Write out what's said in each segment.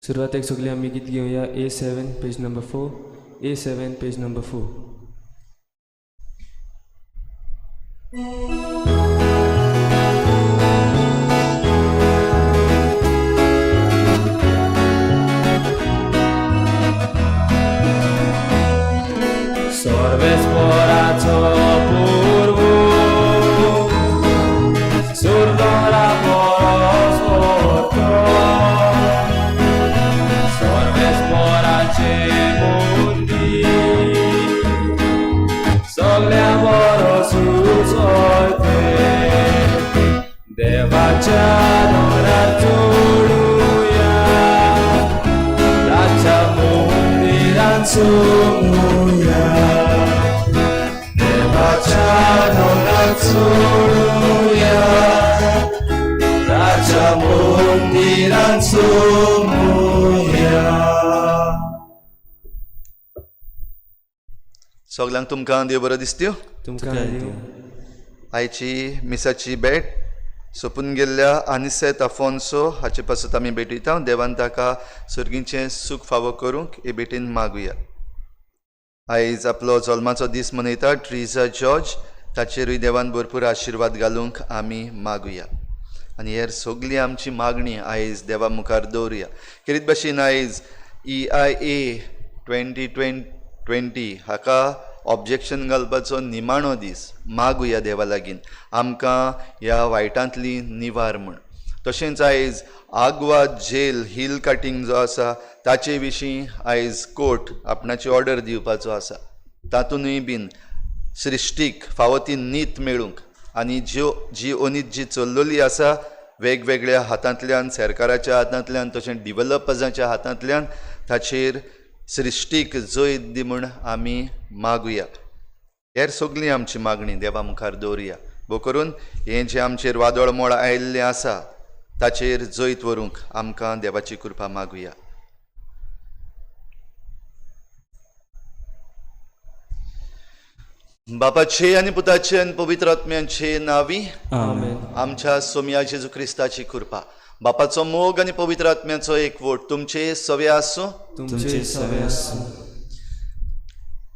सुरवातेक सगळीं आमी गीत घेवया A7 page number 4, A7 page number 4. सर्वेस्पराचो पूर्व सुरदोरा परस व्हरतो, सर्वेस्पराचे मुंदी सगल्या बरो सुचोयते, देवाच्या दोरार चोडुया, ताच्या मंदिरान सोमुया, देवाच्या दोरार चोडुया, ताच्या मंदिरान सोमुया. सगल्यांक तुमकां देव बरो दिसत्यो. तुमकां देव. आयची मिसाची भेट सोंपून गेल्ल्या आनिसेत आफोन्सो हाचे पासत आमी भेटयता. देवान ताका सर्गीचें सूख फावो करूंक हे भेटीन मागुया. आयज आपलो जल्माचो दीस मनयता ट्रिजा जॉर्ज, ताचेरूय देवान भरपूर आशिर्वाद घालूंक आमी मागुया. आनी हेर सगळी आमची मागणी आयज देवा मुखार दवरुया. खेरीत भाशेन आयज EIA 2020 हाका ऑब्जेक्शन घालपाचो निमाणो दीस. मागुया देवा लागीं आमकां ह्या वायटांतली निवार म्हूण. तशेंच आयज आगवा जेल हिल कटिंग जो आसा ताचे विशीं आयज कोर्ट आपणाची ऑर्डर दिवपाचो आसा. तातूंतय बीन सृश्टीक फावो ती नीत मेळूंक आनी ज्यो जी अनीत जी चल्लेली आसा वेगवेगळ्या हातांतल्यान, सरकाराच्या हातांतल्यान तशेंच डिवलपर्साच्या हातांतल्यान, ताचेर सृश्टीक जैत दी म्हूण आमी मागुया. हेर सगळीं आमची मागणी देवा मुखार दवरुया. भो करून हें जें आमचेर वादळ मोळ आयिल्लें आसा ताचेर जैत व्हरूंक आमकां देवाची कृपा मागुया. बापाचे आनी पुताचे आनी पवित्र आत्म्याचे नांवी आमेन. आमच्या सोमया जेजू क्रिस्ताची कृपा, बापाचो मोग आनी पवित्र आत्म्याचो एकवट तुमचे सवे आसूं. तुमचे सवे आसूं.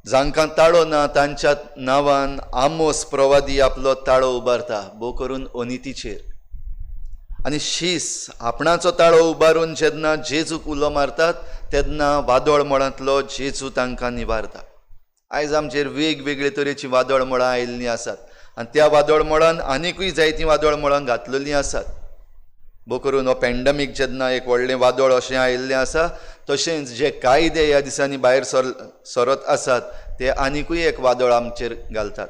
जांकां ताळो ना तांच्या नांवान आमोस प्रवादी आपलो ताळो उबारता, भो करून अनितीचेर. आनी शीस आपणाचो ताळो उबारून जेन्ना जेजूक उलो मारतात तेन्ना वादळ मोळांतलो जेजू तांकां निवारता. आयज आमचेर वेगवेगळे तरेचीं वादळ मोळां आयिल्लीं आसात आनी त्या वादळ मोळान आनिकूय जायतीं वादळ मोळां घातलेलीं आसात. भो करून हो पॅन्डमीक जेन्ना एक व्हडलें वादळ अशें आयिल्लें आसा, तशेंच जे कायदे ह्या दिसांनी भायर सरत आसात ते आनिकूय एक वादळ आमचेर घालतात.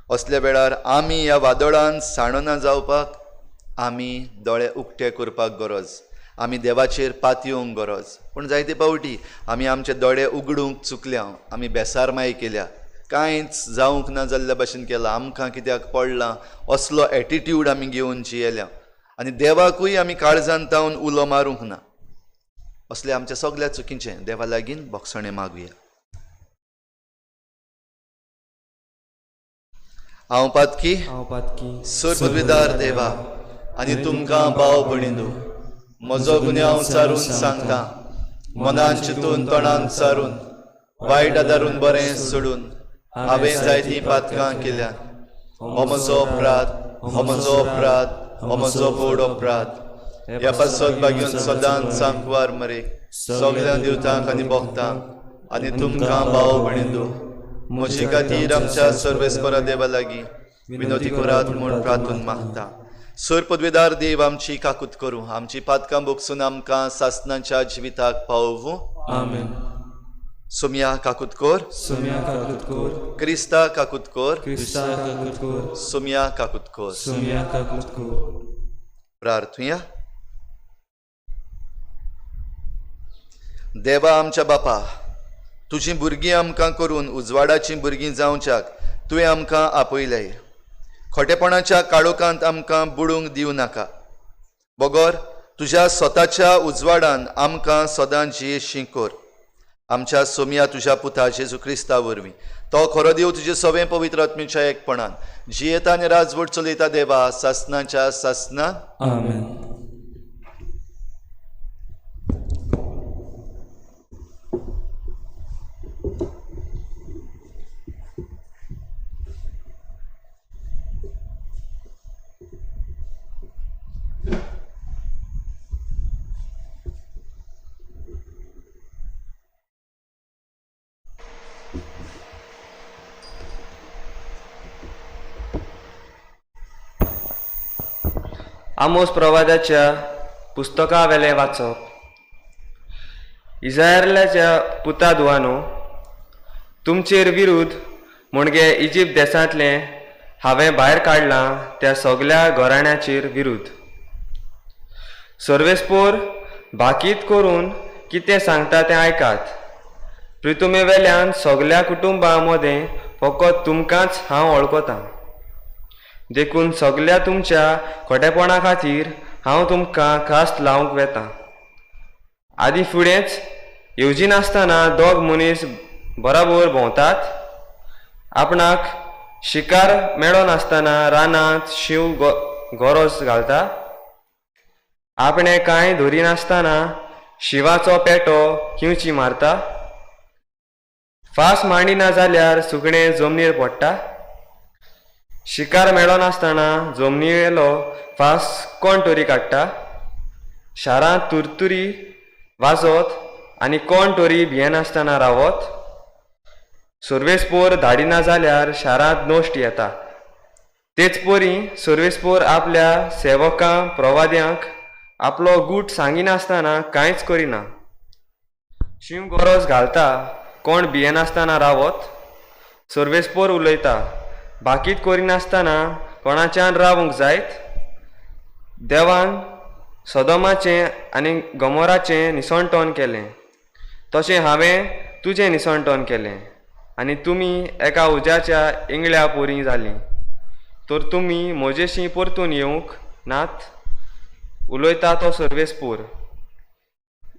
असल्या वेळार आमी ह्या वादळान साणना जावपाक आमी दोळे उक्ते करपाक गरज, आमी देवाचेर पातयेवंक गरज. पूण जायते पावटी आमी आमचे दोळे उगडूंक चुकल्या, आमी बेसारमाय केल्या, कांयच जावंक ना जाल्ल्या भाशेन केलां, आमकां कित्याक पडलां असलो एटिट्यूड आमी घेवन जियेल्या आनी देवाकूय आमी काळजान तावन उलो मारूंक ना. असले आमच्या सगळ्या चुकींचें देवा लागीं भोगसणें मागुया. हांव पातकी सरपदवीदार देवा आनी तुमकां भाव भयणींनो म्हजो गुन्यांव सारून सांगता, मनान चिंतून तोंडान सारून वायट आदारून बरें सोडून हांवें जायतीं पातकां केल्यात. हो म्हजो अपराध, हो म्हजो अपराध, हो म्हजो व्हड अपराध. ह्या पासत बागेवन सदांच सांकवार मरे सगळ्या दिवतांक आनी भक्तांक आनी तुमकां भाव भयणींनो म्हजे खातीर आमच्या सर्वेस्परा देवा लागीं विनोती करात म्हूण प्रार्थून मागता. सर पदवेदार देव आमची काकूत करूं, आमची पातकां भोगसून आमकां सासनाच्या जिविताक पावोवूं. आमेन. सोमया काकूत कर, सोमया काकूत कर, क्रिस्ता काकूत कर, क्रिस्ता काकूत कर, सोमया काकूत कर, सोमया काकूत कर. प्रार्थुया. देवा आमच्या बापा, तुजी भुरगीं आमकां करून उजवाडाचीं भुरगीं जावच्याक तुवें आमकां आपयलें. खोटेपणाच्या काळोखांत आमकां बुडूंक दिवं नाका, बगर तुज्या स्वताच्या उजवाडान आमकां सदां जियेशी कर. आमच्या सोमया तुज्या पुता जेजू क्रिस्ता वरवीं, तो खरो देव तुजे सवें पवित्र आत्म्याच्या एकपणान जियेता आनी राजवट चलयता देवा सासनाच्या सासना. आमेन. आमोस प्रवादाच्या पुस्तका वेलें वाचप. इस्रायलाच्या पुता धुवानो, तुमचेर विरुद्ध म्हणजे इजिप्त देशांतलें हांवें भायर काडलां त्या सगल्या घराण्याचेर विरुद्ध. सर्वेस्पोर भाकीत करून कितें सांगता तें आयकात. प्रितुमे वेल्यान सगल्या कुटुंबां मदें फकत तुमकांच हांव वळखतां. देखून सगल्या तुमच्या खोटेपणा खातीर हांव तुमकां खास लावंक वेतां. आदीं फुडेंच येवजिनासतना दोग मनीस बराबर भोंवतात. आपणाक शिकार मेळनासतना रानांत शींव गरज घालता. आपणें कांय धरिनासतना शिंवाचो पेटो किंवची मारता. फास मांडिना जाल्यार सुकणें जमनीर पडटा. शिकार मेळनासतना जमनीवेलो फास कोण तरी काडटा. शारांत तुरतुरी वाजत आनी कोण तरी भियेनासतना रावत. सर्वेस्पोर धाडिना जाल्यार शारांत नश्ट येता. तेच परी सर्वेस्पोर आपल्या सेवकां प्रवाद्यांक आपलो गूट सांगिनासतना कांयच करिना. शींव गरज घालता, कोण भियेनासतना रावत. सर्वेस्पोर उलयता, भाकीत करिनासतना कोणाच्यान रावंक जायत. देवान सदोमाचें आनी गमोराचें निसणटण केलें, तशें हांवें तुजें निसणटण केलें आनी तुमी एका उज्याच्या इंगळ्या पोरीं जालीं. तर तुमी म्हजेशी परतून येवंक नात, उलयता तो सर्वेस्पोर.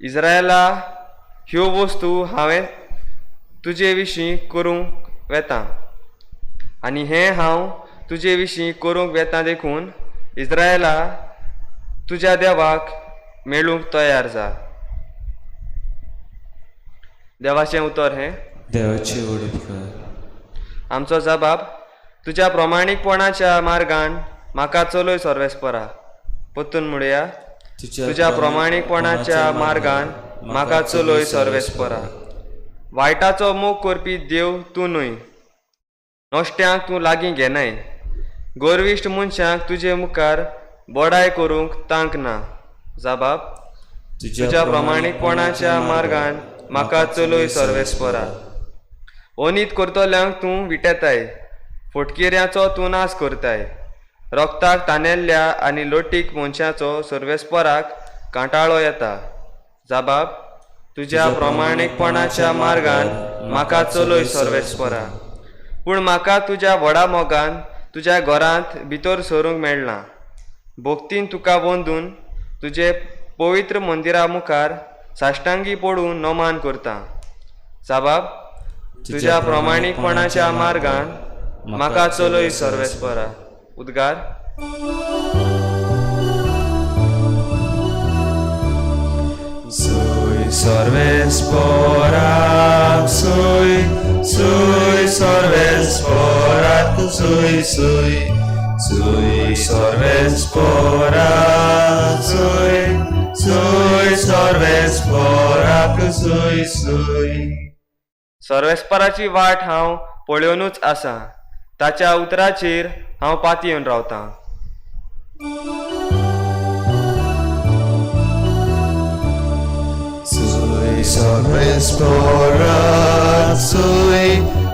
इस्रायला, ह्यो वस्तू हांवें तुजे विशीं करूंक वेता आनी हें हांव तुजे विशीं करूंक वेता. देखून इस्रायला, तुज्या देवाक मेळूंक तयार जा. देवाचें उतर हें. देवाचे व्हड उपकार. आमचो जबाब, तुज्या प्रमाणीकपणाच्या मार्गान म्हाका चलय सर्वेस्परा. परतून म्हणुया, तुज्या प्रमाणीकपणाच्या मार्गान म्हाका चलय सर्वेस्परा. वायटाचो मोग करपी देव तूं न्हय. नश्ट्यांक तूं लागीं घेनाय. गर्विश्ट मनशांक तुजे मुखार बडाय करूंक तांक ना. जबाब, तुज्या प्रमाणीकपणाच्या मार्गान म्हाका चलय सर्वेस्परा. अनीत करतल्यांक तूं विटेताय, फटकिऱ्यांचो तूं नाश करताय. रक्ताक तानेल्ल्या आनी लोटीक मनशाचो सर्वेस्पराक कांटाळो येता. जबाब, तुज्या प्रमाणीकपणाच्या मार्गान म्हाका चलय सर्वेस्परा. पूण म्हाका तुज्या व्हडा मोगान तुज्या घरांत भितर सरूंक मेळना. भक्तीन तुका वंदून तुजे पवित्र मंदिरा मुखार साश्टांगी पडून नमान करता. जबाब, तुज्या प्रमाणीकपणाच्या मार्गान म्हाका चलय सर्वेस्परा. उद्गार. Sui सर्वेस्पोरा, sui, sui सर्वेस्पोरा, sui, sui, sui सर्वेस्पोरा, sui, sui सर्वेस्पोरा, sui, sui. सर्वेस्पराची वाट हांव पळयोवनूच आसा. ताच्या उतराचेर हांव पातयेवन रावतां. Sui सर्वेस्पोरा, sui,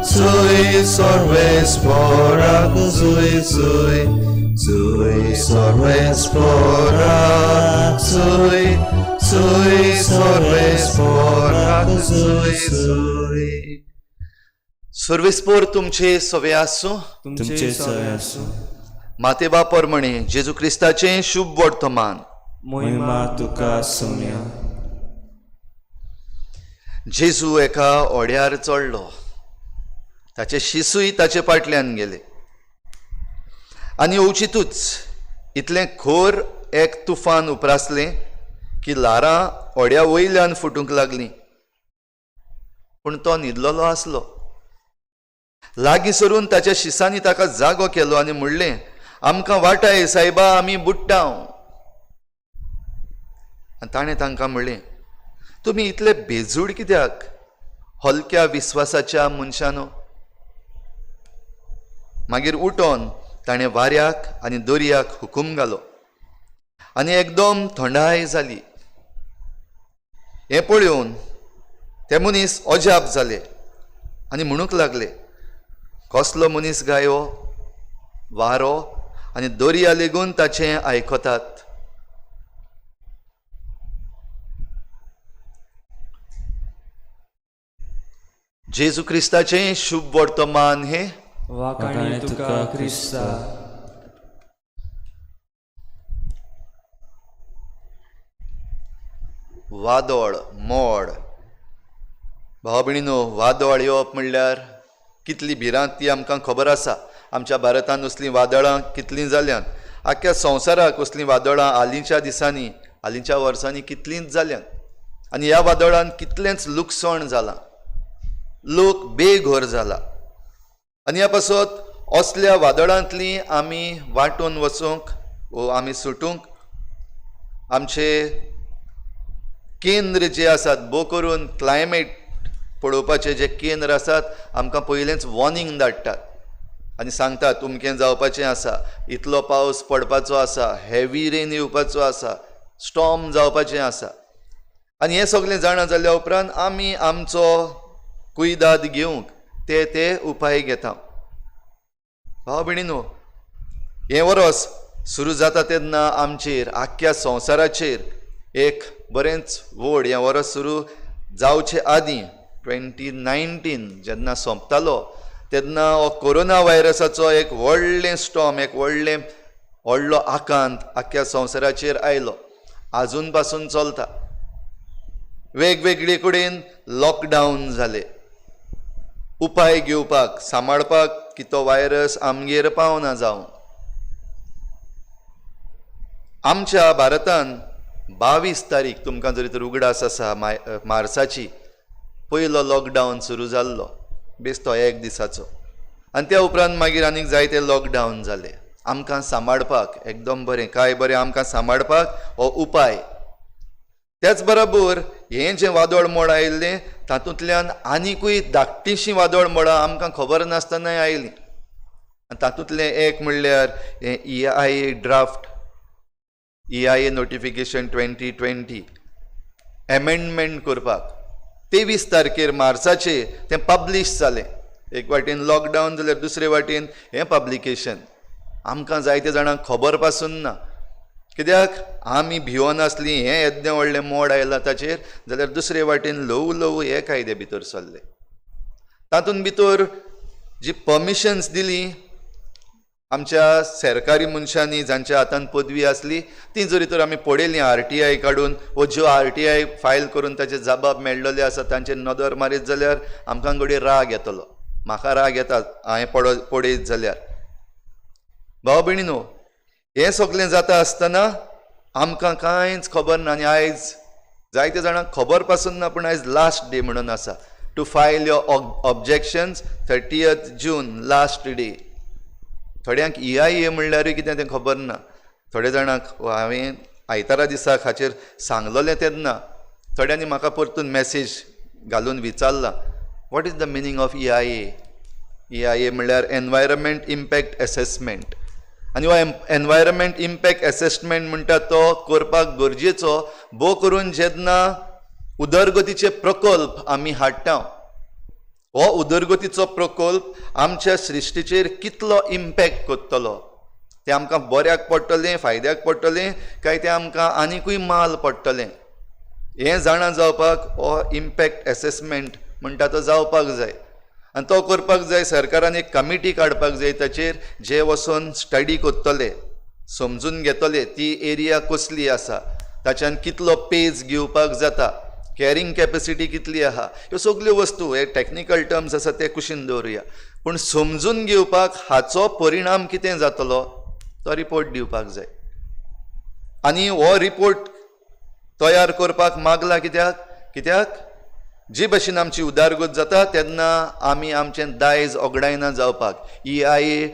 sui सर्वेस्पोरा, sui, sui, sui सर्वेस्पोरा, sui, sui सर्वेस्पोरा, sui, sui. सर्वेस्पोर तुमचे सवे आसूं. तुमचे सवे आसूं. मातेबा परमणे जेजू क्रिस्ताचें शुभ वर्तमान. महिमा तुका सोम्या. जेजू एका ओड्यार चडलो. ताचे शिसूय ताचे फाटल्यान गेले आनी अवचितूच इतलें खोर एक तुफान उप्रासलें की ल्हारां ओड्या वयल्यान फुटूंक लागलीं. पूण तो न्हिदलेलो आसलो. लागीं सरून ताच्या शिसांनी ताका जागो केलो आनी म्हणलें, आमकां वाटाय सायबा, आमी बुडटाव. आनी ताणें तांकां म्हणलें, तुमी इतले बेजूड कित्याक, हलक्या विस्वासाच्या मनशानो. मागीर उठोन ताणें वाऱ्याक आनी दर्याक हुकूम घालो आनी एकदम थंडाय जाली. हें पळोवन ते मनीस अजाप जाले आनी म्हणूंक लागले, कसलो मनीस गायो, वारो आनी दर्या लेगून ताचें आयकतात. जेजू क्रिस्ताचें शुभ वर्तमान हें. वाखाणे तुका क्रिस्ता. वादळ मोड. भाव भयणीनो, वादळ येवप म्हणल्यार कितली भिरांत ती आमकां खबर आसा. आमच्या भारतांत असलीं वादळां कितलीं जाल्यांत, आख्ख्या संवसाराक असलीं वादळां हालींच्या दिसांनी, हालींच्या वर्सांनी कितलींच जाल्यांत. आनी ह्या वादळान कितलेंच लुकसाण जालां, लोक बेघर जाला. आनी ह्या पासत असल्या वादळांतली आमी वांटून वचूंक वो आमी सुटूंक आमचे केंद्र जे आसात, भोव करून क्लायमेट पळोवपाचे जे केंद्र आसात, आमकां पयलेंच वॉर्निंग धाडटात आनी सांगतात अमकें जावपाचें आसा, इतलो पावस पडपाचो आसा, हेवी रेन येवपाचो आसा, स्टॉर्म जावपाचें आसा. आनी हें सगळें जाणा जाल्या उपरांत आमी आमचो कुयदाद घेवंक ते ते उपाय घेता. भाव भयणीनो, हें वर्स सुरू जाता तेन्ना आमचेर, आख्ख्या संवसाराचेर एक बरेंच व्हड, हें वर्स सुरू जावचे आदीं 2019 जेन्ना सोंपतालो तेन्ना हो कोरोना व्हायरसाचो एक व्हडलें स्टॉर्म, एक व्हडलें व्हडलो आकांत आख्ख्या संवसाराचेर आयलो. आजून पासून चलता. वेगवेगळे कडेन लॉकडावन जाले उपाय घेवपाक, सांबाळपाक की तो व्हायरस आमगेर पावना जावन. आमच्या भारतान 22 तारीख तुमकां जरी तर उगडास आसा, मार्साची पयलो लॉकडावन सुरू जाल्लो, बेस्तो एक दिसाचो. आनी त्या उपरांत मागीर आनीक जायते लॉकडावन जाले. आमकां सांबाळपाक एकदम बरें, काय बरें आमकां सांबाळपाक हो उपाय. त्याच बरोबर हें जें वादळ मोड आयिल्लें तातूंतल्यान आनिकूय धाकटीशीं वादळ मोडां आमकां खबर नासतनाय आयलीं. आनी तातूंतलें एक म्हणल्यार हें EIA draft, EIA notification 2020 amendment करपाक 23 तारखेर मार्चाचे तें पब्लीश जालें. एक वाटेन लॉकडावन जाल्यार दुसरे वाटेन हें पब्लिकेशन. आमकां जायते जाणांक खबर पासून ना, कित्याक आमी भिवन आसलीं हें येद्दें व्हडलें मोड आयलां ताचेर, जाल्यार दुसरे वाटेन ल्हवू ल्हवू हे कायदे भितर सरले. तातूंत भितर जी पर्मिशन्स दिली आमच्या सरकारी मनशांनी, जांच्या हातान पदवी आसली, ती जरी तर आमी पळयली RTI काडून वो ज्यो RTI file करून ताचे जबाब मेळ्ळले आसा तांचेर नदर मारीत जाल्यार आमकां घडये राग येतलो. म्हाका राग येता हांवें पळयत जाल्यार. भाव भयणीनो, हें सगळें जाता आसतना आमकां कांयच खबर ना. आनी आयज जायते जाणांक खबर पासून ना, पूण आयज लास्ट डे म्हणून आसा to file your objections, 30 June last day. थोड्यांक EIA म्हणल्यारूय कितें तें खबर ना. थोड्या जाणांक हांवें आयतारा दिसाक हाचेर सांगलोलें तेन्ना थोड्यांनी म्हाका परतून मॅसेज घालून विचारलां, what is the meaning of EIA? EIA म्हणल्यार एनवायरमेंट इम्पॅक्ट एसेसमेंट. आनी हो एनवायरमेंट इम्पॅक्ट एसेसमेंट म्हणटा तो करपाक गरजेचो, भोव करून जेन्ना उदरगतीचे प्रकल्प आमी हाडटा, हो उदरगतीचो प्रकल्प आमच्या सृश्टीचेर कितलो इम्पॅक्ट करतलो, तें आमकां बऱ्याक पडटलें, फायद्याक पडटलें काय तें आमकां आनिकूय माल पडटलें, हें जाणा जावपाक हो इम्पॅक्ट एसेसमेंट म्हणटा तो जावपाक जाय. आनी तो करपाक जाय सरकारान एक कमिटी काडपाक जाय ताचेर, जे वचून स्टडी करतले, समजून घेतले ती एरिया कसली आसा, ताच्यान कितलो पेज घेवपाक जाता, कॅरिंग कॅपेसिटी कितली आहा, ह्यो सगल्यो वस्तू, हे टॅक्निकल टर्म्स आसा ते कुशीन दवरुया, पूण समजून घेवपाक हाचो परिणाम कितें जातलो तो रिपोर्ट दिवपाक जाय. आनी हो रिपोर्ट तयार करपाक मागला कित्याक, कित्याक जे भशेन आमची उदरगत जाता तेन्ना आमी आमचें दायज ओगडायना जावपाक EIA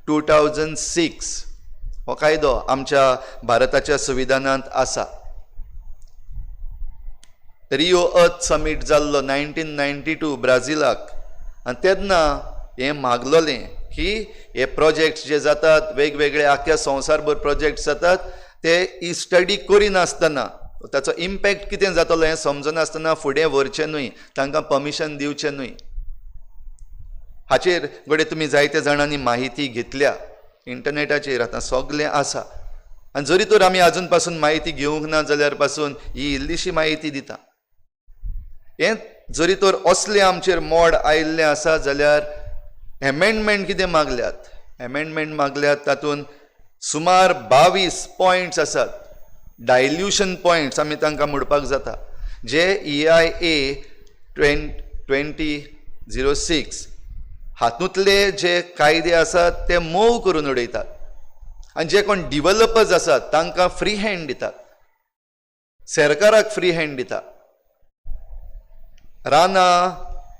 2006 हो कायदो आमच्या भारताच्या संविधानांत आसा. रियो अर्थ समीट जाल्लो 1992 ब्राझिलाक, आनी तेन्ना हें मागलोलें की हे प्रोजेक्ट्स जे जातात वेगवेगळे आख्ख्या संवसारभर प्रोजेक्ट्स जातात ते ही स्टडी करिनासतना, ताचो इम्पॅक्ट कितें जातलो हें समजनासतना फुडें व्हरचें न्हय, तांकां पर्मिशन दिवचें न्हय. हाचेर घडये तुमी जायते जाणांनी माहिती घेतल्या, इंटरनेटाचेर आतां सगलें आसा. आनी जरी तर आमी आजून पासून म्हायती घेवंक ना जाल्यार पासून ही इल्लीशी म्हायती दिता. हें जरी तर असलें आमचेर मोड आयिल्लें आसा जाल्यार एमेंडमेंट कितें मागल्यात, एमेंडमेंट मागल्यात तातूंत सुमार 22 पॉयंट्स आसात, डायल्युशन पॉयंट्स आमी तांकां म्हणपाक जाता, जे EIA 2006 हातूंतले जे कायदे आसात ते मोव करून उडयतात आनी जे कोण डिवलपर्स आसात तांकां फ्री हँड दितात, सरकाराक फ्री हँड दिता. रानां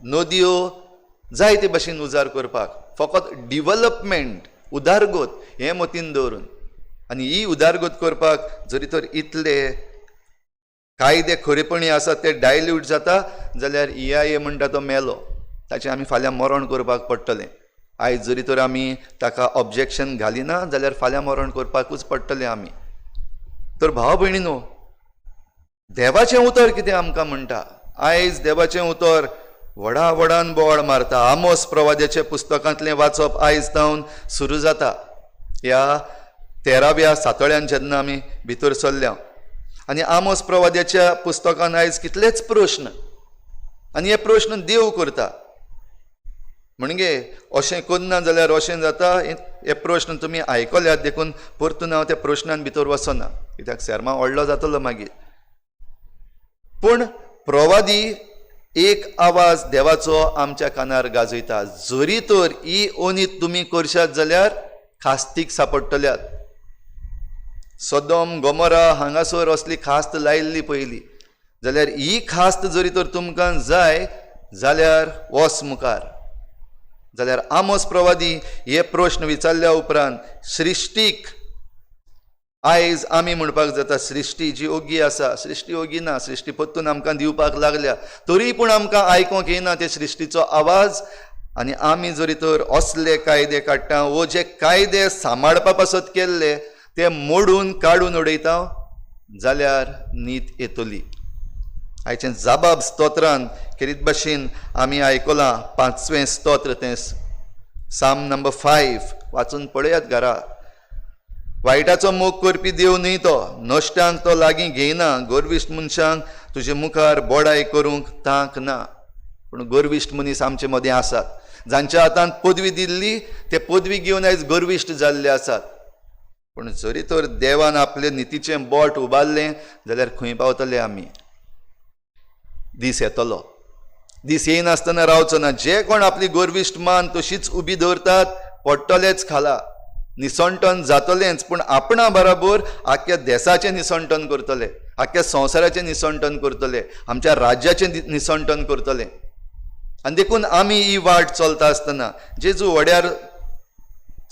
नदयो जायते भशेन उजार करपाक, फकत डिवलपमेंट उदारगत हें मतीन दवरून. आनी ही उदारगत करपाक जरी तर इतले कायदे खरेपणी आसात ते डायल्यूट जाता जाल्यार EIA म्हणटा तो मेलो, ताचें आमी फाल्यां मरण करपाक पडटलें. आयज जरी तर आमी ताका ऑब्जेक्शन घालिना जाल्यार फाल्यां मरण करपाकूच पडटलें आमी. तर भाव भयणीनो, देवाचें उतर कितें आमकां म्हणटा? आयज देवाचें उतर व्हडा व्हडान बोवाळ मारता. आमोस प्रवाद्याच्या पुस्तकांतलें वाचप आयज जावन सुरू जाता. ह्या 13व्या सातोळ्यान जेन्ना आमी भितर सरल्या आनी आमोस प्रवाद्याच्या पुस्तकान आयज कितलेच प्रश्न, आनी हे प्रश्न देव करता. म्हणजे अशें करना जाल्यार अशें जाता, हे प्रश्न तुमी आयकल्यात देखून परतून हांव त्या प्रश्नान भितर वचना, कित्याक सेर्मा व्हडलो जातलो मागीर. पूण प्रवादी एक आवाज देवाचो आमच्या कानार गाजयता, जरी तर ही ओनीत तुमी करशात जाल्यार खास्तीक सापडटल्यात. सदोम गोमोरा हांगासर असली खास्त लायिल्ली पयली, जाल्यार ही खास्त जरी तर तुमकां जाय जाल्यार वस मुखार. जाल्यार आमोस प्रवादी हे प्रश्न विचारल्या उपरांत सृश्टीक आयज आमी म्हणपाक जाता, सृश्टी जी ओगी आसा, सृश्टी ओगी ना, सृश्टी परतून आमकां दिवपाक लागल्या, तरी पूण आमकां आयकोंक येना ते सृश्टीचो आवाज. आनी आमी जरी तर असले कायदे काडटा वो जे कायदे सांबाळपा पासत केल्ले ते मोडून काडून उडयता जाल्यार नीत येतली. आयचें जाबाब स्तोत्रान खेरीत भाशेन आमी आयकलां 5वें स्तोत्र, तें साम नंबर 5 वाचून पळयात घरा. वायटाचो मोग करपी देव न्हय तो, नश्टांक तो लागीं घेयना, गर्विश्ट मनशांक तुजे मुखार बोडाय करूंक तांक ना. पूण गर्विश्ट मनीस आमचे मदीं आसात, जांच्या हातांत पदवी दिल्ली ते पदवी घेवन आयज गर्विश्ट जाल्ले आसात. पूण जरी तर देवान आपले नितीचें बोट उबारलें जाल्यार खंय पावतले आमी? दीस येतलो, दीस येयनासतना रावचो ना. जे कोण आपली गर्विश्ट मान तशीच उबी दवरतात पडटलेच खाला, निसणटन जातलेंच, पूण आपणा बराबर आख्या देसाचें निसणटन करतले, आख्या संवसाराचें निसणटन करतले, आमच्या राज्याचें निसणटन करतले. आनी देखून आमी ही वाट चलता आसतना जेजू व्हड्यार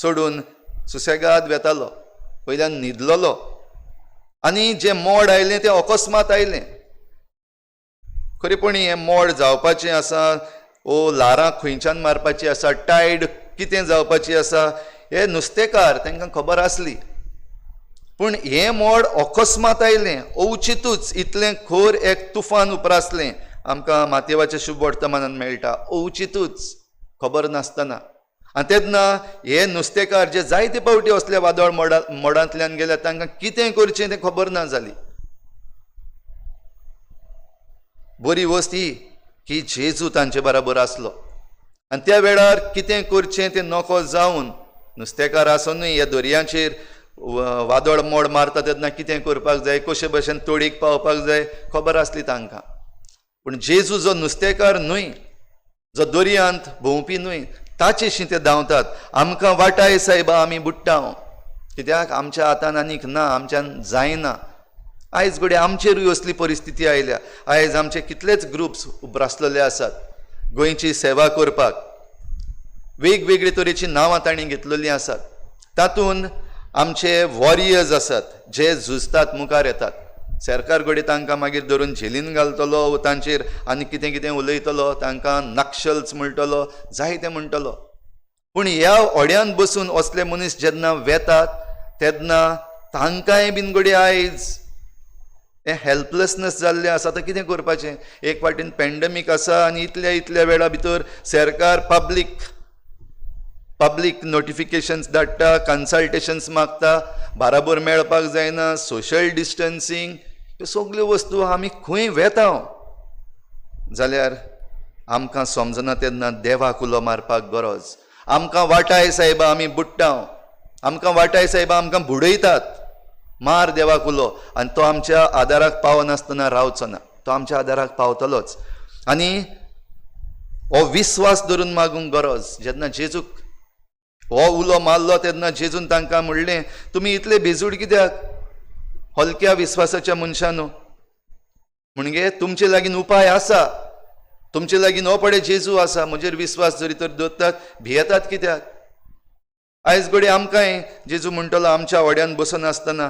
चडून सुसेगाद वेतालो, वयल्यान न्हिदलोलो, आनी जें मोड आयलें तें अकस्मात आयलें. खरेपणी हें मोड जावपाचें आसा, ओ ल्हारां खंयच्यान मारपाची आसा, टायड कितें जावपाची आसा, हे नुस्तेकार तांकां खबर आसली. पूण हें मोड अकस्मात आयलें, अवचितूच इतलें खोर एक तुफान उप्रासलें आमकां मातेवाच्या शुभ वर्तमानान मेळटा, अवचितूच खबर नासतना. आनी तेन्ना हे नुस्तेकार जे जायते पावटी असल्या वादळ मोडांतल्यान गेल्या तांकां कितें करचें तें खबर ना जाली. बरी वस्त ही की जेजू तांचे बराबर आसलो आनी त्या वेळार कितें करचें तें नको जावन नुस्तेकार आसुनूय ह्या दर्याचेर वादळ मोड मारता तेन्ना कितें करपाक जाय, कशे भशेन तोडीक पावपाक जाय खबर आसली तांकां. पूण जेजू जो नुस्तेकार न्हय, जो दर्यांत भोंवपी न्हय, ताचेशी ते धांवतात. आमकां वाटाय सायबा, आमी बुडटा, कित्याक आमच्या हातान आनीक ना, आमच्यान जायना. आयज घडये आमचेरूय असली परिस्थिती आयल्या. आयज आमचे कितलेच ग्रुप्स उप्रासलेले आसात गोंयची सेवा करपाक, वेगवेगळे तरेची नांवां तांणी घेतलेलीं आसात. तातूंत आमचे वॉरियर्स आसात जे झुजतात, मुखार येतात. सरकार घडये तांकां मागीर धरून झेलीन घालतलो वो तांचेर आनी कितें कितें उलयतलो, तांकां नक्षल्स म्हणटलो, जायतें म्हणटलो. पूण ह्या होड्यान बसून असले मनीस जेन्ना वेतात तेन्ना तांकांय बीन घडये आयज हें हेल्पलेसनेस जाल्लें आसा. आतां कितें करपाचें, एक फावटीन पॅन्डेमीक आसा आनी इतल्या इतल्या वेळा भितर सरकार पब्लीक नोटिफिकेशन्स धाडटा, कन्सल्टेशन्स मागता, बाराबर मेळपाक जायना, सोशल डिस्टन्सींग, ह्यो सगल्यो वस्तू आमी खंय वेता जाल्यार आमकां समजना तेन्ना देवाक उलो मारपाक गरज. आमकां वाटाय सायबा आमी बुडटा, आमकां वाटाय सायबा आमकां बुडयतात, मार देवाक उलो आनी तो आमच्या आदाराक पावनासतना रावचो ना, तो आमच्या आदाराक पावतलोच. आनी हो विस्वास धरून मागूंक गरज. जेन्ना जेजूक हो उलो मारलो तेन्ना जेजून तांकां म्हणलें, तुमी इतले बेजूड कित्याक, हलक्या विस्वासाच्या मनशानू, म्हणजे तुमचे लागीं उपाय आसा, तुमचे लागीं हो पळय जेजू आसा, म्हजेर विस्वास जरी तर दवरतात, भियेतात कित्याक. आयज घडये आमकांय जेजू म्हणटलो आमच्या व्हड्यान बसनासतना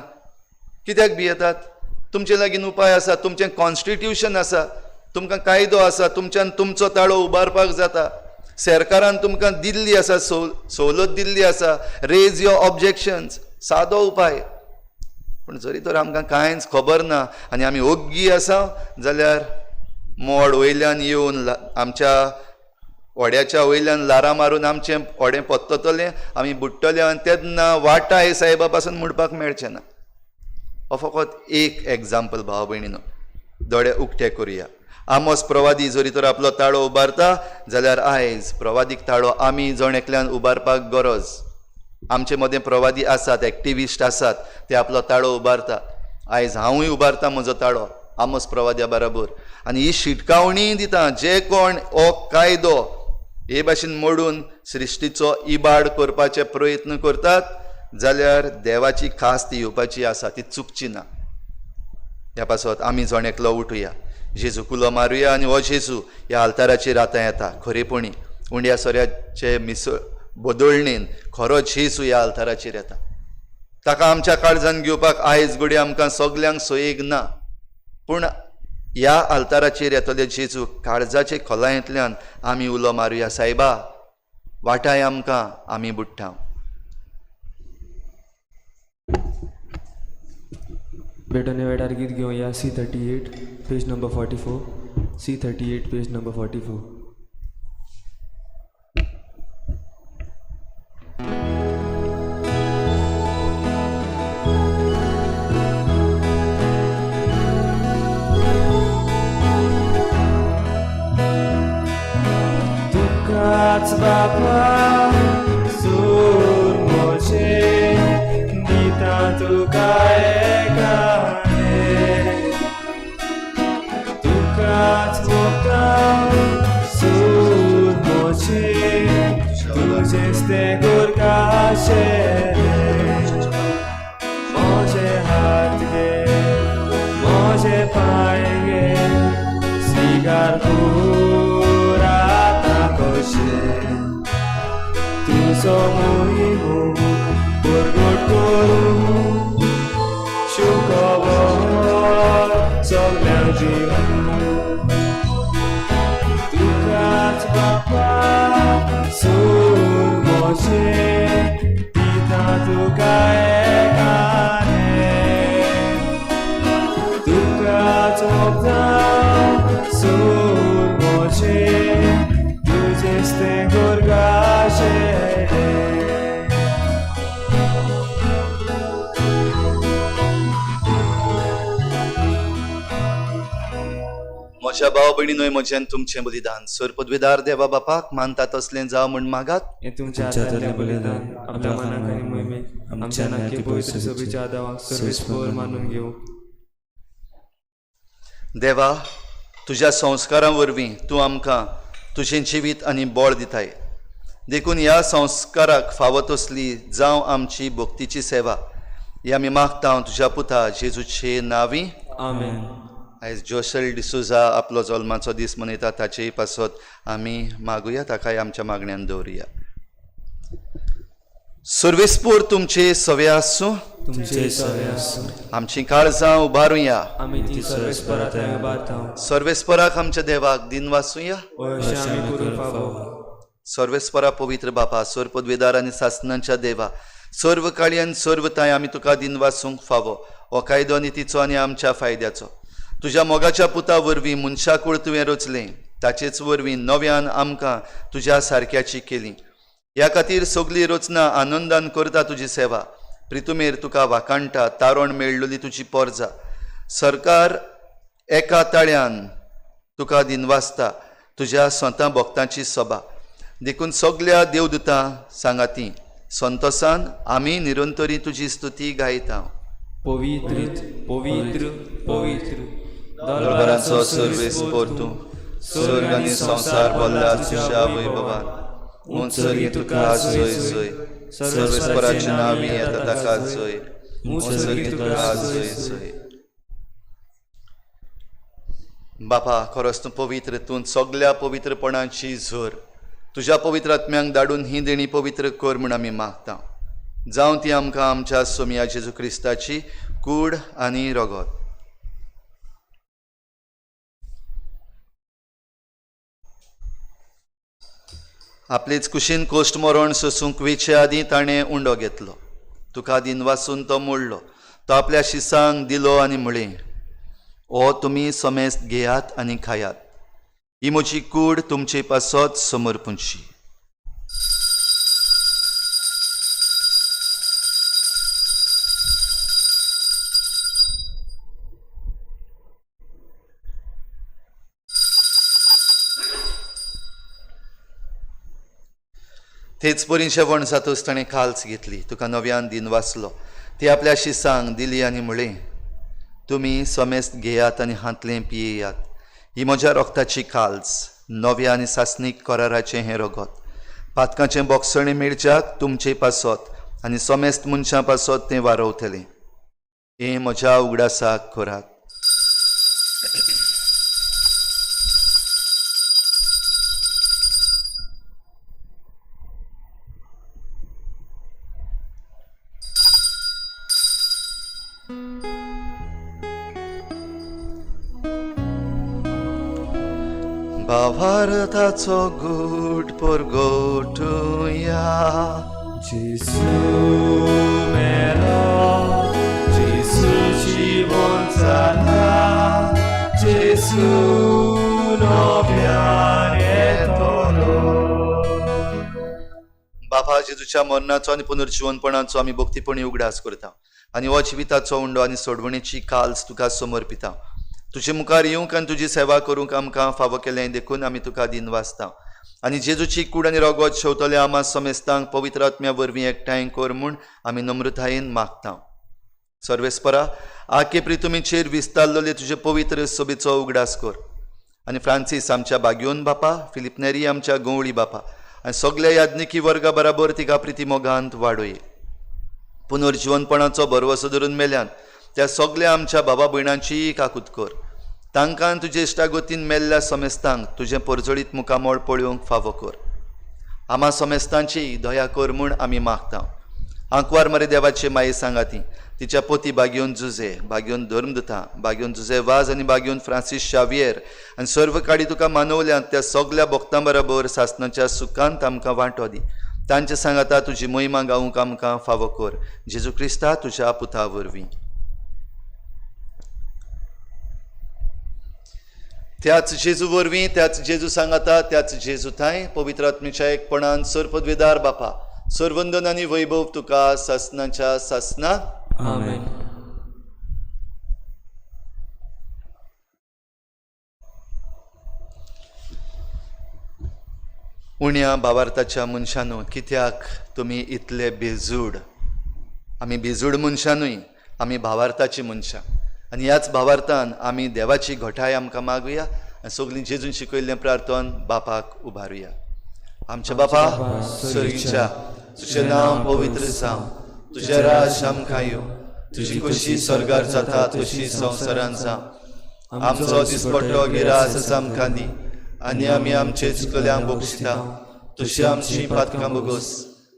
कित्याक भियेतात, तुमचे लागीं उपाय आसा, तुमचें कॉन्स्टिट्युशन आसा, तुमकां कायदो आसा, तुमच्यान तुमचो ताळो उबारपाक जाता, सरकारान तुमकां दिल्ली आसा, सवलत दिल्ली आसा, रेज your objections, सादो उपाय. पूण जरी तर आमकां कांयच खबर ना आनी आमी ओग्गी आसा जाल्यार मोड वयल्यान येवन आमच्या व्हड्याच्या वयल्यान ल्हारां मारून आमचें व्हडें पत्ततलें, आमी बुडटले आनी तेन्ना वाटाय सायबा पासून म्हणपाक मेळचें ना. हो फकत एक एग्जाम्पल भाव भयणीनो, दोळे उक्ते करुया. आमोस प्रवादी जरी तर आपलो ताळो उबारता जाल्यार आयज प्रवादीक ताळो आमी जण एकल्यान उबारपाक गरज. आमचे मदें प्रवादी आसात, एक्टिविस्ट आसात, ते आपलो ताळो उबारता. आयज हांवूय उबारता म्हजो ताळो आमोस प्रवाद्या बराबर, आनी ही शिटकावणी दिता, जे कोण हो कायदो हे भाशेन मोडून सृश्टीचो इबाड करपाचे प्रयत्न करतात जाल्यार देवाची खास ती येवपाची आसा, ती चुकची ना. ह्या पासत आमी जण एकलो उठुया, जेजू उलो मारुया आनी हो जेजू ह्या आल्ताराचेर आतां येता. खरेपणी उंड्या सोऱ्याचे मिसळ बदलणेन खरो जेजू ह्या आल्ताराचेर येता. ताका आमच्या काळजान घेवपाक आयज घडये आमकां सगल्यांक सोयेक ना, पूण ह्या आल्ताराचेर येतले जेजू काळजाचे खोलायेंतल्यान आमी उलो मारुया, सायबा वाटाय आमकां, आमी बुडटा. बेटोने वेळार गीत घेवया C38 page number 44, C38 page number 44. तुकाच बापा सूर म्हजे दिता तुका एकाने, तुकाच मोगता सूर म्हजे, तुजेच तें करकाशें, म्हजे हात गे म्हजे पांय गे, स्विकार कर आतां कशें, तुजो मोहिमो परगट करूं, शुखबर सगल्यांक दिवं, तुकाच बापा सूर म्हजे दिता तुका एकाने, तुकाच मोगता सूर म्हजे, तुजेच तें करगाशें. म्हज्या भाव भयणीनोय म्हजें तुमचें बलिदान सर पदवीदार देवा बापाक मानता तसलें जावं म्हूण मागात. हें तुमच्या हातांतलें बलिदान आपल्या मनाक आनी मोहिमेक आमच्या नाकी पवित्र सभेच्या आदावाक सर्वेस्पर मानून घेवं. देवा, तुज्या संस्कारां वरवीं तूं आमकां तुजें जिवीत आनी बळ दिताय, देखून ह्या संस्काराक फावो तसली जावं आमची भक्तीची सेवा. ही आमी मागता तुज्या पुता जेजूचे नांवी, आमेन. आयज जोशल डिसोजा आपलो जल्माचो दीस मनयता, ताचेय पासत आमी मागुया, ताकाय आमच्या मागण्यान दवरुया. सर्वेस्पोर तुमचे सवे आसूं, तुमचे सवे आसूं. आमची काळजां उबारुया, आमी ती सर्वेस्परा थंय उबारता. सर्वेस्पराक आमच्या देवाक दिन वाचुया. अशें आमी करूंक फावो. सर्वेस्परा पवित्र बापा, सर पदवेदार आनी सासनांच्या देवा, सर्व काळी आनी सर्व तांय आमी तुका दिनवासूंक फावो. हो कायदो नितीचो आनी आमच्या फायद्याचो. तुज्या मोगाच्या पुता वरवीं मनशाकूळ तुवें रचलें, ताचेच वरवीं नव्यान आमकां तुज्या सारक्याची केली. ह्या खातीर सगली रचना आनंदान करता तुजी सेवा. प्रितुमेर तुका वाखाणटा, तारण मेळ्ळली तुजी पोरजा. सरकार एका ताळ्यान तुका दिनवासता, तुज्या स्वता भक्तांची सभा. देखून सगल्या देवदूतां सांगाती संतोसान आमी निरंतरी तुजी स्तुती गायता. पवित्र पवित्र पवित्र दरबाराचो सर्वेस्पर तूं, स्वर्ग आनी संवसार भरला तुज्या वैभवान. उंच सर्गी तुका जय जय, सर्वेस्पराचे नांवी येता ताका जय. उंच सर्गी तुका जय जय. बापा, खरोच तूं पवित्र, तूं सगल्या पवित्रपणाची झर. तुज्या पवित्र आत्म्यांक धाडून ही देणी पवित्र कर म्हूण आमी मागता. जावं ती आमकां आमच्या सोमया जेजू क्रिस्ताची कूड आनी रगत. आपलेच कुशीन कोश्ट मरण सोसूंक वेचे आदीं ताणें उंडो घेतलो. तुका दिनवासून तो मोडलो. तो आपल्या शिसांक दिलो आनी म्हळें, ओ तुमी समेस्त घेयात आनी खायात. ही म्हजी कूड तुमचे पासत समर्पूंची. तेच परी जेवण जातच ताणें काल्स घेतली, तुका नव्यान दिनवासलो. ती आपल्या शिसांक दिली आनी म्हळें, तुमी समेस्त घेयात आनी हांतलें पियेयात. ही म्हज्या रोगताची काल्स, नव्या आनी सासणीक कराराचें हें रगत. पातकाचें बोगसणें मेळच्याक तुमचे पासत आनी समेस्त मनशां पासत तें वारवतलें. हें म्हज्या उगडासाक करात. भावार्थाचो गूट परगटुया. जेजू मेलो, जेजू जिवन जाला, जेजू नव्यान येतलो. बापा, जेजूच्या मरणाचो आनी पुनर्जिवनपणाचो आमी भक्तीपणी उगडास करता आनी हो जिविताचो उंडो आनी सोडवणेची काल्स तुका समर्पिता. तुजे मुखार येवंक आनी तुजी सेवा करूंक आमकां फावो केलें देखून आमी तुका दिनवासता. आनी जेजूची कूड आनी रगत शेवतले आमा समेस्तांक पवित्र आत्म्या वरवीं एकठांय कर म्हूण आमी नम्रतायेन मागता. सर्वेस्परा, आके प्रितुमीचेर विस्तारलेले तुजे पवित्र सोबेचो उगडास कर आनी फ्रांसीस आमच्या बाग्योन बापा, फिलिप नेरी आमच्या गंवळी बापा आनी सगल्या याज्ञिकी वर्गा बराबर तिका प्रिती मोगांत वाडोय. पुनर्जिवनपणाचो भरवसो धरून मेल्यान त्या सगल्या आमच्या बाबा भयणांची काकूत कर. तांकां तुजे इश्टागतीन मेल्ल्या समेस्तांक तुजें परजळीत मुखामळ पळोवंक फावो कर. आमा समेस्तांची दया कर म्हूण आमी मागता. आंकवार मरे देवाचे माये सांगाती तिच्या पोती बागयोन जुजे, बागयोन धर्मदुता, बागयोन जुजे वाज आनी बागयोन फ्रांसीस शावियर आनी सर्व काडी तुका मानवल्यांत त्या सगल्या भक्तां बराबर सासणाच्या सुखांत आमकां वांटो दी. तांचे सांगाता तुजी महिमा गावूंक आमकां फावो कर. जेजू क्रिस्ता तुज्या पुता वरवीं. त्याच जेजू वरवीं, त्याच जेजू सांगाता, त्याच जेजू थांय पवित्र आत्म्याच्या एकपणान सर्वपदवीदार बापा, सर्वंदन आनी वैभव तुका सासणाच्या सासना. आमेन. उण्या भावार्थाच्या मनशानू, कित्याक तुमी इतले बेजूड? आमी बेजूड मनशां न्हय, आमी भावार्थाची मनशां आनी ह्याच भावार्थान आमी देवाची घटाय आमकां मागुया आनी सगळीं जेजून शिकयल्लें प्रार्थन बापाक उबारुया. आमच्या बापा सर्गीच्या, तुजें नांव पवित्र जावं, तुजें राज आमकां येवं, तुजी खोशी स्वर्गार जाता तशी संवसारान जावं. आमचो दिसपट्टो गिरास आमकां दी आनी आमी आमचे चुकल्यांक बक्षिता तशी आमची पातकां बोगोस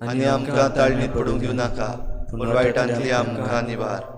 आनी आमकां ताळणीत पडूंक दिवं नाका, पूण वायटांतली आमकां निवार.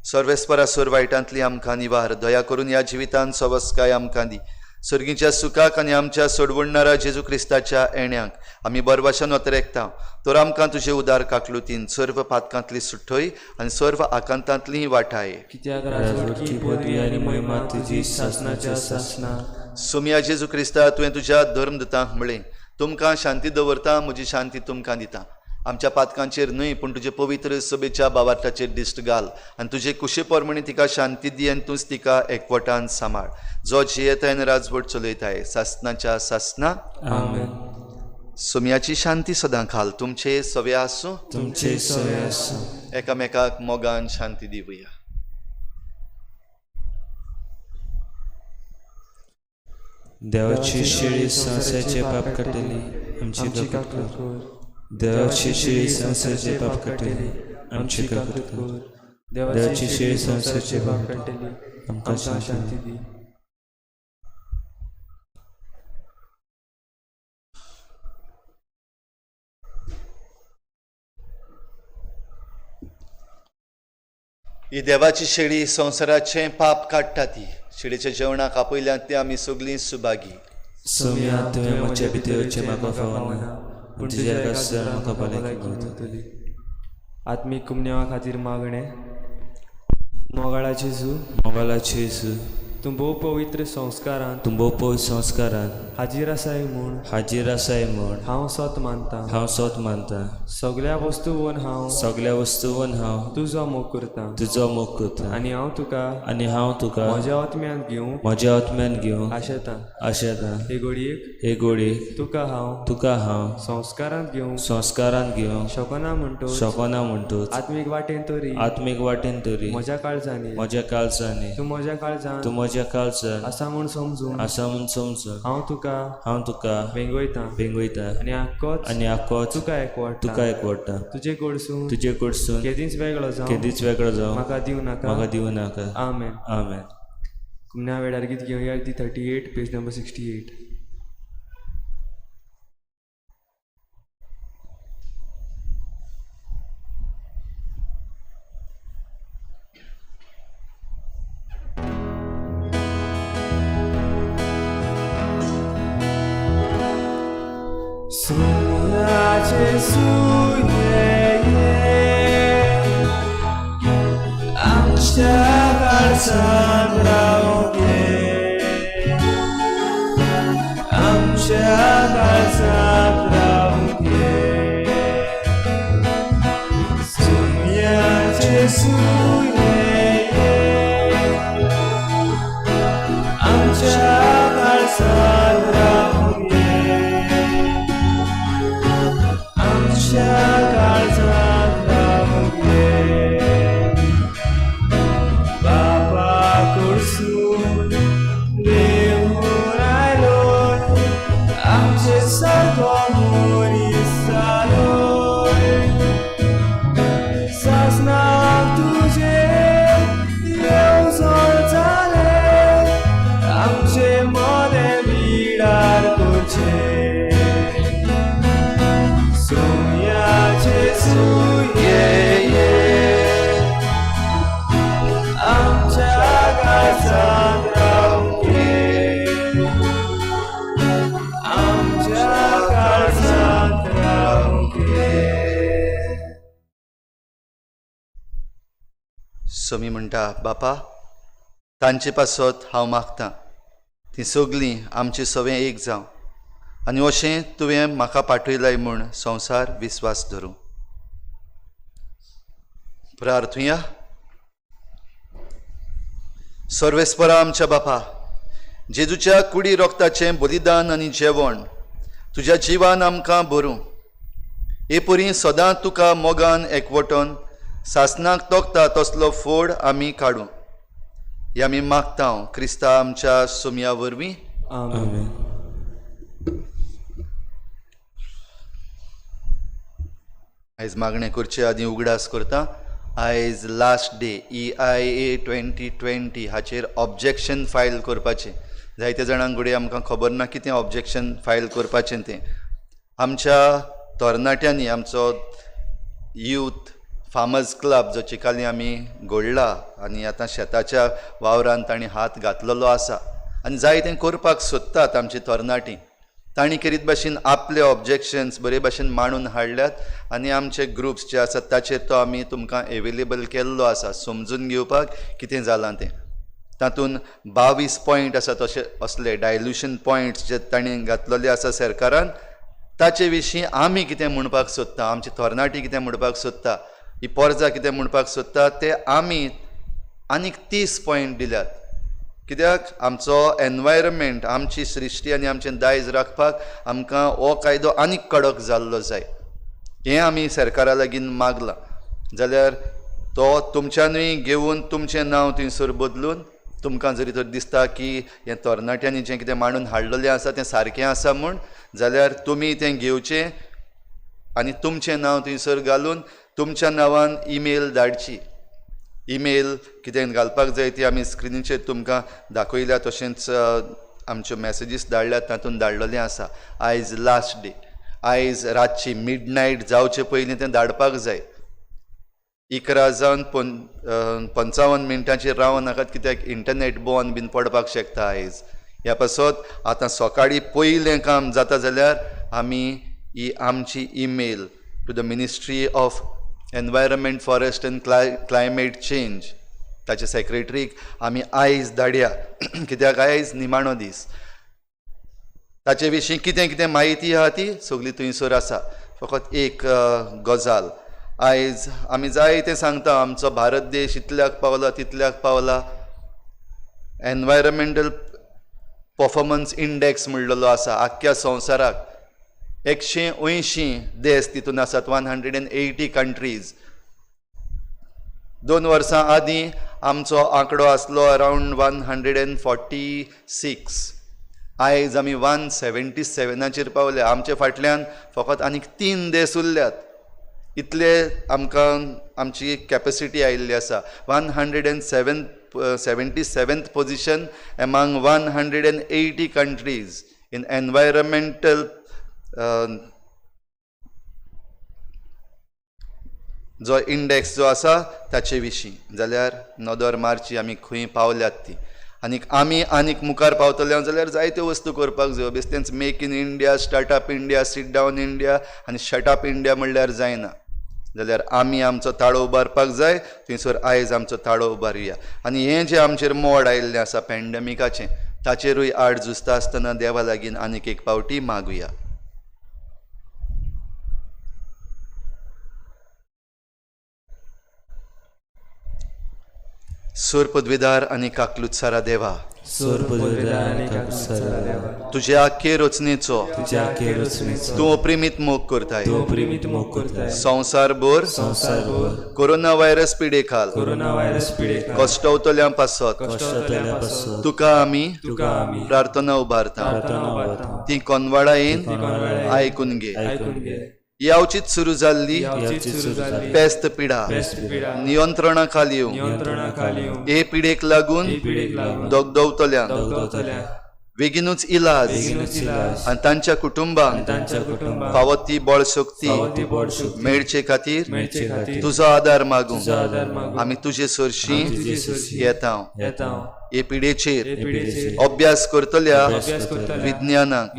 सर्वेस्परा, सोर वायटांतली आमकां निवार. दया करून ह्या जिवितान सवस्काय आमकां दी. सर्गीच्या सुखाक आनी आमच्या सोडवणणारा जेजू क्रिस्ताच्या येण्याक आमी बरवाशान अतरेकता. तर आमकां तुजे उदार काकलुतीन सर्व पातकांतली सुटय आनी सर्व आकांतांतली वाटाय. कित्याक राजवटकी पदवी आनी महिमा तुजी सासणाच्या सासणा. सोमया जेजू क्रिस्ता, तुवें तुज्या धर्मदूतांक म्हळें, तुमकां शांती दवरता, म्हजी शांती तुमकां दिता. आमच्या पातकांचेर न्हय पूण तुजे पवित्र सभेच्या बावार्थाचेर दिश्ट घाल आनी तुजे कुशे प्रमाणे तिका शांती दी आनी तूंच तिका एकवटान सांबाळ, जो जियेताय आनी राजवट चलयताय सासणाच्या सासणा. आमेन. सोमयाची शांती सदां खाल तुमचे सवे आसूं, तुमचे सवे आसूं. एकामेकाक मोगान शांती दिवया. देवाची शेळी संवसाराचे पाप काडटली, आमची काकूट कर. देवाची शेळी संवसाराचे पाप काडटली, आमची काकूट कर. देवाची शेळी संवसाराचे पाप काडटली, आमकां शांती दी. ही देवाची शेळी संवसाराचें पाप काडटा. ती शेळीच्या जेवणाक आपयल्यात ती आमी सगळीं सुभागी. सोम्या, तुवें म्हज्या भितर येवचें म्हाका फावना, पूण तुज्या एका म्हाका भलायकी मेळटली. आत्मीक कुमन्यावा खातीर मागणें. मोगाळा जेजू, मोगाळा जेजू, तूं भोव पवित्र संस्कारान, तूं भोव पवित्र संस्कारान हाजीर आसाय म्हूण, हाजीर आसाय म्हूण हांव सत मानता, हांव सत मानता. सगळ्या वस्तूवन हांव, सगळ्या वस्तूवन हांव तुजो मोग करता, तुजो मोग करता. आनी हांव तुका, आनी हांव तुका म्हज्या आत्म्यांत घेवंक, म्हज्या आत्म्यांत घेवंक आशेता. आशेता. हे घडयेक, हे घडयेक तुका हांव, तुका हांव संस्कारांत घेवंक, संस्कारांत घेवंक शकना म्हणटोच, शकना म्हणटोच, आत्मीक वाटेन तरी, आत्मीक वाटेन तरी म्हज्या काळजांनी, म्हज्या काळजांनी, तूं म्हज्या काळजांत, तूं म्हज्या काळजांत आसा म्हूण समजून, आसा म्हूण समजून, हांव तुका, हांव तुका वेंगयता, वेंगयता आनी आक्कोच, आनी आक्कोच तुका एकवटा, तुका एकवटा. तुजे कडसून, तुजे कडसून केदींच वेगळो जावं, केदींच वेगळो जावं म्हाका दिवं नाका, म्हाका दिवं नाका. आमेन. आमेन. कुमन्या वेळार गीत घेवया ती 38 पेज नंबर 68. सोम्या जेजू ये ये, आमच्या काळजांत रावंक ये, आमच्या काळजांत रावंक ये. सोम्या जेजू ये ये, आमच्या काळजांत रावंक ये, आमच्या काळजांत रावंक ये. बापा कडसून देवून आयलो, आमचे सारको मनीस जालो. सासणाक तुजें येवजण जालें, आमचे मदें बिडार करचें. सोम्या जेजू ये ये, आमच्या काळजांत रावंक ये, आमच्या काळजांत रावंक ये. सोमी म्हणटा, बापा तांचे पासत हांव मागतां, तीं सगळीं आमचें सवें एक जावं आनी अशें तुवें म्हाका पाठयलाय म्हूण संवसार विस्वास धरूं. प्रार्थुया. सर्वेस्परा आमच्या बापा, जेजूच्या कुडी रोगताचें बलिदान आनी जेवण तुज्या जिवान आमकां भरूं. हे परी सदां तुका मोगान एकवटून सासणाक तोखता तसलो फोड आमी काडूं. हे आमी मागता क्रिस्ता आमच्या सोमया वरवीं. आमेन. आयज मागणें करचे आदीं उगडास करता, आयज लास्ट डे EIA 2020 हाचेर ऑब्जेक्शन फायल करपाचें. जायते जाणांक घडये आमकां खबर ना कितें ऑब्जेक्शन फायल करपाचें तें. आमच्या तरणाट्यांनी आमचो यूथ फार्मर्स क्लब जो चिकाली आमी घडला आनी आतां शेताच्या वावरान तांणी हात घातलेलो आसा, आनी जाय तें करपाक सोदतात आमची तरणाटीं. तांणी केरीत भाशेन आपले ऑब्जेक्शन्स बरे भाशेन मांडून हाडल्यात आनी आमचे ग्रुप्स जे आसात ताचेर तो आमी तुमकां एवेलेबल केल्लो आसा समजून घेवपाक कितें जालां तें. तातूंत 22 पॉयंट आसा तशे असले डायल्युशन पॉयंट्स जे तांणी घातलेले आसा सरकारान, ताचे विशीं आमी कितें म्हणपाक सोदता, आमची तरणाटी कितें म्हणपाक सोदता, ही पोरजा कितें म्हणपाक सोदता ते आमी आनीक 30 पॉयंट दिल्यात. कित्याक आमचो एनवायरमेंट, आमची सृश्टी आनी आमचें दायज राखपाक आमकां हो कायदो आनीक कडक जाल्लो जाय, हें आमी सरकारा लागीं मागलां. जाल्यार तो तुमच्यानूय घेवन तुमचें नांव थंयसर बदलून तुमकां जरी तर दिसता की हें तरणाट्यांनी जें कितें मांडून हाडलेलें आसा तें सारकें आसा म्हूण, जाल्यार तुमी तें घेवचें आनी तुमचें नांव थंयसर घालून तुमच्या नांवान ईमेल धाडची. ईमेल कितें घालपाक जाय ती आमी स्क्रिनीचेर तुमकां दाखयल्या, तशेंच आमच्यो मॅसेजीस धाडल्यात तातूंत धाडलेलें आसा. आयज लास्ट डे, आयज रातची मिडनायट जावचे पयलीं तें धाडपाक जाय. 11 जावन 55 मिनटांचेर रावं नाकात, कित्याक इंटरनेट बंद बीन पडपाक शकता आयज. ह्या पासत आतां सकाळीं पयलें काम जाता जाल्यार आमी ही आमची email to the ministry of environment, forest and climate change ताच्या सेक्रेटरीक आमी आयज धाडया, कित्याक आयज निमाणो दीस. ताचे विशीं कितें कितें म्हायती आहा ती सगळी थंयसर आसा. फकत एक गजाल, आयज आमी जायतें सांगता आमचो भारत देश इतल्याक पावला तितल्याक पावला, एनवायरमेंटल परफॉर्मन्स इंडेक्स म्हणलेलो आसा आख्ख्या संवसाराक 180 देश तितून आसात, 180 कंट्रीज. 2 वर्सां आदीं आमचो आंकडो आसलो अरावंड 146, आयज आमी 177 पावल्या. आमचे फाटल्यान फकत आनीक 3 देश उरल्यात, इतले आमकां आमची कॅपेसिटी आयिल्ली आसा. 177th position among 180 countries in environmental जो इंडेक्स जो आसा ताचे विशीं. जाल्यार नदर मारची आमी खंय पावल्यात ती, आनीक आमी आनीक मुखार पावतले जाल्यार जायत्यो वस्तू करपाक जायो. बेश्टेंच make in India, startup India, sit down India आनी शटअप इंडिया म्हणल्यार जायना. जाल्यार आमी आमचो ताळो उबारपाक जाय, थंयसर आयज आमचो ताळो उबारुया. आनी हें जें आमचेर मोड आयिल्लें आसा पॅन्डेमिकाचें, ताचेरूय आड झुजता आसतना देवा लागीं आनीक एक पावटी मागुया. सोर पदवेदार आनी काकलुत्सारा देवा, तुझ्या आखे रचनेचो तूं अप्रिमीत मोग करताय. संवसारभर कोरोना व्हायरस पिडेखाल कश्टवतल्यां पासत तुका आमी प्रार्थना उबारता, ती कोनवाडायेन आयकून घे. यावचीच सुरू जाल्ली पेस्त पिडा नियंत्रणा खाली येवं, हे पिडेक लागून दगदवतल्यांक बेगीनूच इलाज आनी तांच्या कुटुंबांक फावो ती बळशक्ती मेळचे खातीर तुजो आदार मागूंक आमी तुजे सरशीं येता. हे पिडेचेर अभ्यास करतल्या विज्ञानाक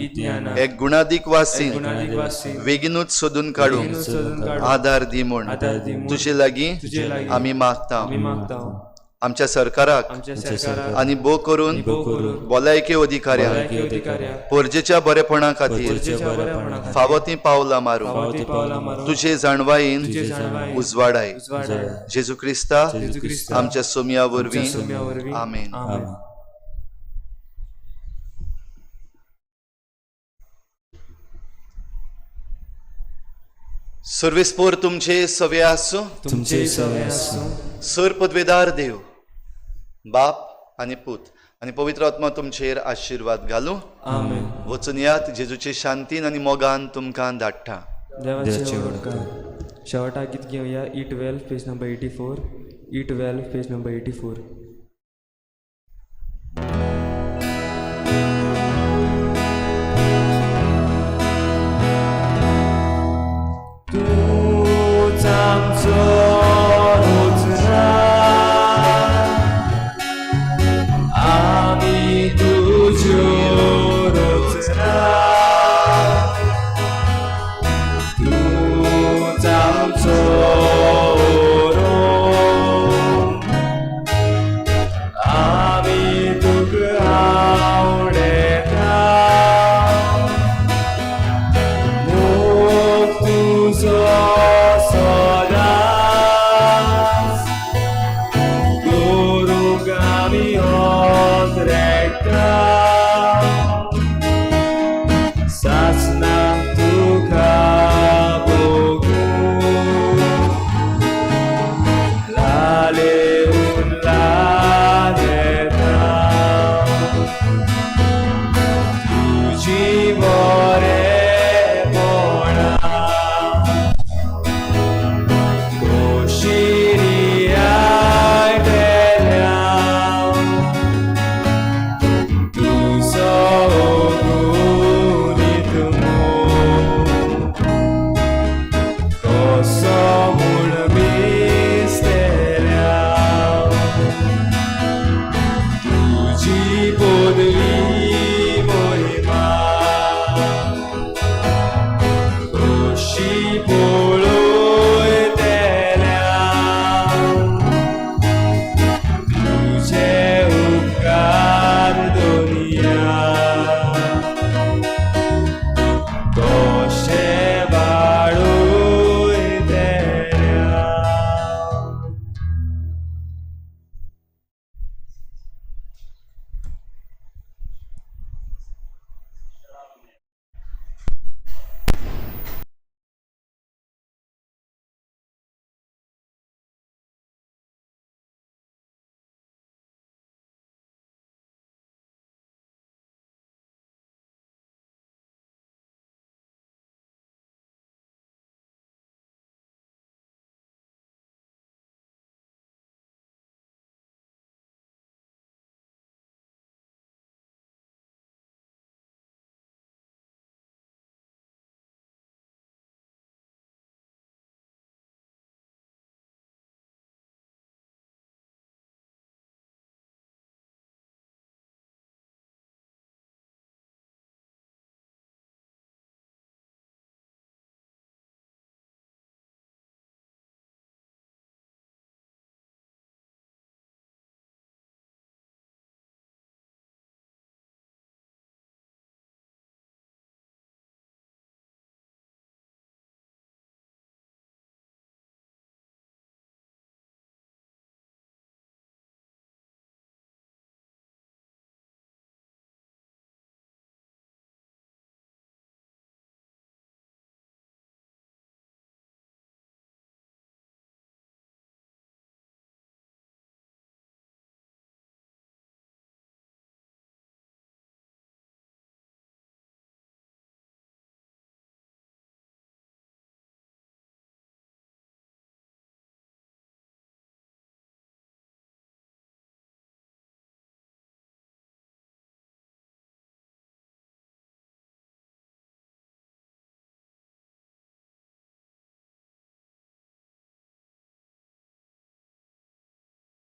एक गुणादीक वासीन बेगीनूच सोदून काडूंक आदार दी म्हूण तुजे लागीं आमी मागता. आमच्या सरकाराक आनी भोव करून भलायकी अधिकाऱ्यांक परजेच्या बरेपणा खातीर फावो तीं पावलां मारूंक तुजे जाणवायेन उजवाडाय. जेजू क्रिस्ता आमच्या सोम्या वरवीं, आमेन. सर्वेस्पोर तुमचे सवे आसूं, तुमचे सवे आसूं. सर पदवेदार देव बाप आनी पूत आनी पवित्र आत्मा तुमचेर आशिर्वाद घालूं. आमेन. वचून यात, जेजूचे शांतीन आनी मोगान तुमकां धाडटा. देवाचे उपकार. शेवटाक गीत घेवया E12 page number 84, E12 page number 84.